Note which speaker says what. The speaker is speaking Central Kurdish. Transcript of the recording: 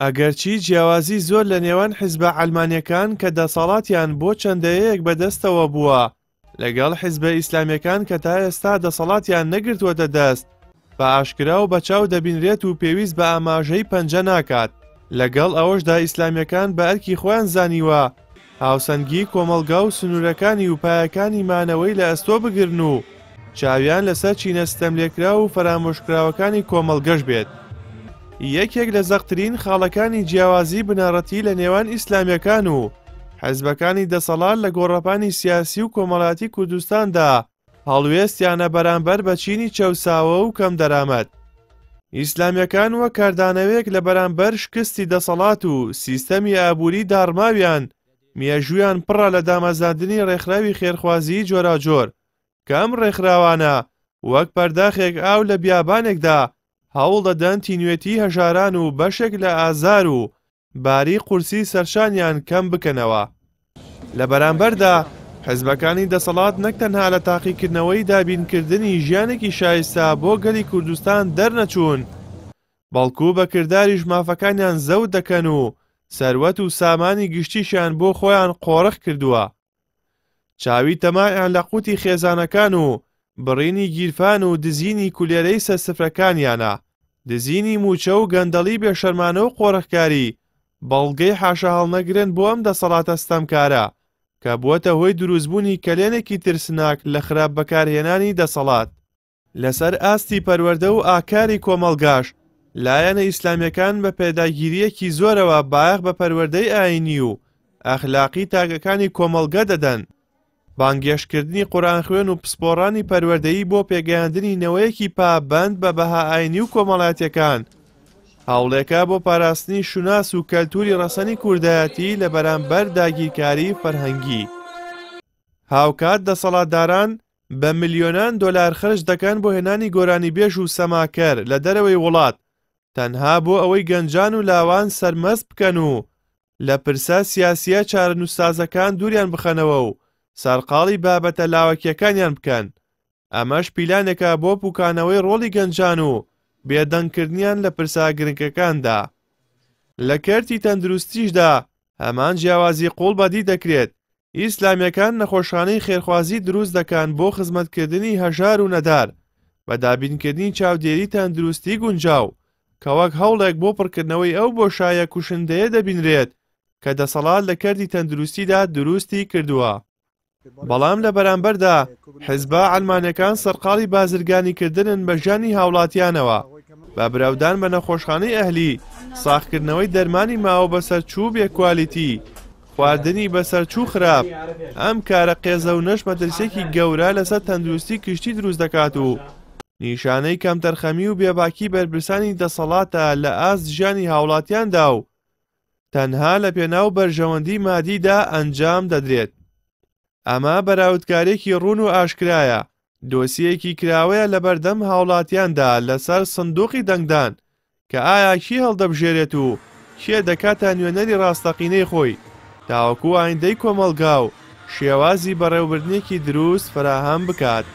Speaker 1: ئەگەرچی جیاوازی زۆر لە نێوان حیزبە عەلمانیەکان کە دەسەڵاتیان بۆ چەند دەیەیەک بەدەستەوە بووە لەگەڵ حیزبە ئیسلامیەکان کە تا ئێستا دەسەڵاتیان نەگرتووەتە دەست بە ئاشکرا و بە چاو دەبینرێت و پێویست بە ئاماژەی پەنجە ناکات. لەگەڵ ئەوەشدا ئیسلامیەکان بە ئەرکی خۆیان زانیوە هاوسەنگی کۆمەڵگا و سنوورەکانی و پایەکانی مانەوەی لە ئەستۆ بگرن و چاویان لەسەر چینە ستەملێکراو و فەرامۆشکراوەکانی کۆمەڵگەش بێت. یەکێک لە زەقترین خاڵەکانی جیاوازی بنەڕەتی لە نێوان ئیسلامیەکان و حزبەکانی دەسەڵات لە گۆڕەپانی سیاسی و کۆمەڵاتی کوردستاندا هەڵوێستیانە بەرامبەر بە چینی چەوساوە و کەمدەرامەت. ئیسلامیەکان وەک کاردانەوەیەک لە بەرامبەر شکستی دەسەڵات و سیستەمی ئابووری داڕماویان، مێژوویان پڕە لە دامەزراندنی ڕێکخراوی خێرخوازیی جۆراوجۆر، کە ئەم ڕێکخراوانە وەک پەرداخێک ئاو لە بیابانێکدا هەوڵدەدەن تینوێتیی هەژاران و بەشێک لە ئازار و باری قورسی سەرشانیان کەم بکەنەوە. لە بەرامبەردا، حزبەکانی دەسەڵات نەک تەنها لە تاقیکردنەوەی دابینکردنی ژیانێکی شایستە بۆ گەلی کوردستان دەرنەچوون، بەڵکو بە کرداریش مافەکانیان زەوت دەکەن و سەروەت و سامانی گشتیشیان بۆ خۆیان قۆرخ کردووە. چاوی تەماعیان لە قوتی خێزانەکان و بڕینی گیرفان و دزینی کولێرەی سەر سفرەکانیانە، دزینی مووچە و گەندەڵی بێشەرمانە و قۆرخکاری بەڵگەی حاشاهەڵنەگرن بۆ ئەم دەسەڵاتە ستەمکارە کە بووەتە هۆی دروستبوونی کەلێنێکی ترسناک لە خراپ بەکارهێنانی دەسەڵات. لەسەر ئاستی پەروەردە و ئاکاری کۆمەڵگاش، لایەنە ئیسلامیەکان بە پێداگیرییەکی زۆرەوە بایەخ بە پەروەردەی ئایینی و ئەخلاقی تاکەکانی کۆمەڵگە دەدەن. بانگێشتکردنی قورئانخوێن و پسپۆڕانی پەروەردەیی بۆ پێگەیاندنی نەوەیەکی پابەند بە بەها ئایینی و کۆمەڵایەتیەکان، هەوڵێکە بۆ پاراستنی شوناس و کەلتوری ڕەسەنی کوردایەتی لە بەرامبەر داگیرکاری فەرهەنگی. هاوکات دەسەڵاتداران بە ملیۆنان دۆلار خەرج دەکەن بۆ هێنانی گۆرانیبێژ و سەماکەر لە دەرەوەی وڵات تەنها بۆ ئەوەی گەنجان و لاوان سەرمەست بکەن و لە پرسە سیاسییە چارەنووسسازەکان دووریان بخەنەوە و سەرقاڵی بابەتە لاوەکییەکانیان بکەن، ئەمەش پیلانێکە بۆ پوکانەوەی ڕۆڵی گەنجان و بێدەنگکردنیان لە پرسە گرنگەکاندا. لە کەرتی تەندروستیشدا هەمان جیاوازی قووڵ بەدی دەکرێت، ئیسلامیەکان نەخۆشخانەی خێرخوازی دروست دەکەن بۆ خزمەتکردنی هەژار و نەدار بە دابینکردنی چاودێری تەندروستی گونجاو، کە وەک هەوڵێک بۆ پڕکردنەوەی ئەو بۆشایە کوشندەیە دەبینرێت کە دەسەڵات لە کەرتی تەندروستیدا دروستی کردووە. بەڵام لە بەرامبەردا حزبە عەلمانیەکان سەرقاڵی بازرگانیکردنن بە ژیانی هاوڵاتیانەوە بە براودان بە نەخۆشخانەی ئەهلی، ساغکردنەوەی دەرمانی ماوە بەسەرچوو بێ کوالیتی، خواردنی بەسەرچوو خراپ، ئەم کارە قێزەونەش مەترسیەکی گەورە لەسەر تەندروستی گشتی دروست دەکات و نیشانەی کەمتەرخەمی و بێباکی بەرپرسانی دەسەڵاتە لە ئاست ژیانی هاوڵاتیاندا و تەنها لە پێناو بەرژەوەندی مادیدا ئەنجام دەدرێت. ئەمە بەراوردکاریەکی ڕوون و ئاشکرایە، دۆسیەیەکی کراوەیە لەبەردەم هاوڵاتیاندا لەسەر سندوقی دەنگدان کە ئایا کێ هەڵدەبژێرێت و کێ دەکاتە نوێنەری ڕاستەقینەی خۆی تاوەکو ئایندەی کۆمەڵگا و شێوازی بەڕێوبردنێکی دروست فەراهەم بکات.